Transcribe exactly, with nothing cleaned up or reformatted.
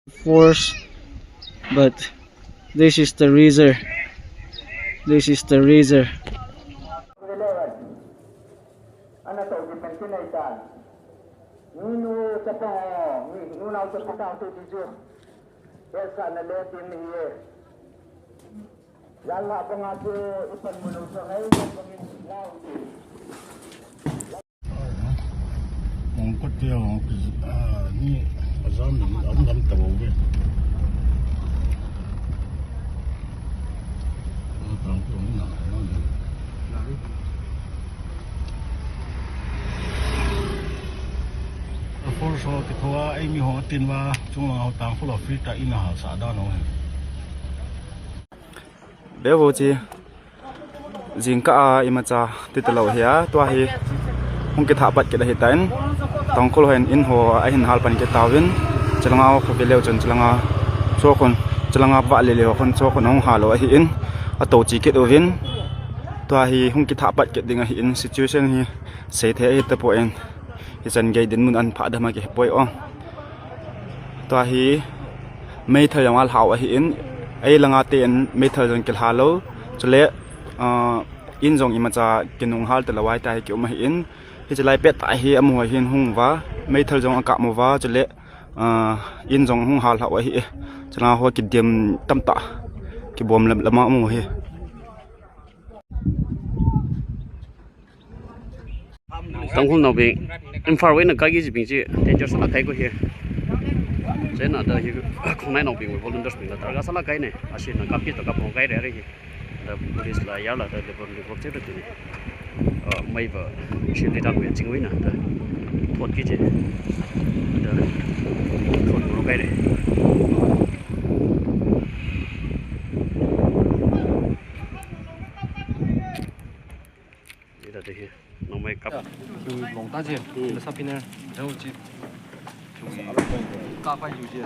Force, but this is the razor. This is the razor. Ana tau di pension ai ta. Ni nu ta pa ho, ni nu nau ta pa ta tu di ju. Esa na le tin ni ye. Yalla pa nga tu ipan mulu sa ngai na pangin lau tu. Mong kot dia, mong kes-, ah, ni azam ni, am gam tabo ge. Tang tu ni na, na ni. Force ho kithoa, ei mi ho tin va, chung lang ho tang full of free ta in a hal sa da no. Bevo chi. Jingkah a imacha ti talo hi a, tua hi hung kithah pat kit ahi ta in, Tangkhul ho in in ho a hin hal pan kit tauvin, chalanga ho khovil leu chun chalanga, cho khun, chalanga va le le ho khun cho khun hung hal u ahi in, a to chi kit uvin, tua hi hung kithah pat kit ding ahi in, situation hi sei thei ahi ta poi in, hichan gei dinmun an phah dam a kihepoi o. Tua hi meithal jong a lhau ahi in, ei langa te in meithal jong kilha lo. Chule, ah, in jong imacha kinung hal ta lo ai ta hi ki um ahi in. Hichi lai pet ta hi amu ahi in hung va, meithal jong a kap mu va, chule, ah, in jong hung hal hau ahi. Chule ho kidim tam ta, kibom lam, lama amu hi. Tangkhul naobing, Imphal wui na kagi jibing ji, danger sala kai ko hi. Chena da hi, khongnai naobing wui volunteers bing la, targa sala kai ne, ashi na kapi to kapong kai re re hi. Da police la yar la, da level level che da tini. Ah, mai ba, shi li da wui jing wui na, da, thot ki je. Da, thot ko kai re. Ida de hi, nongmai kap. Long ta je, na sa piner, jao chi. Ka pa yu je.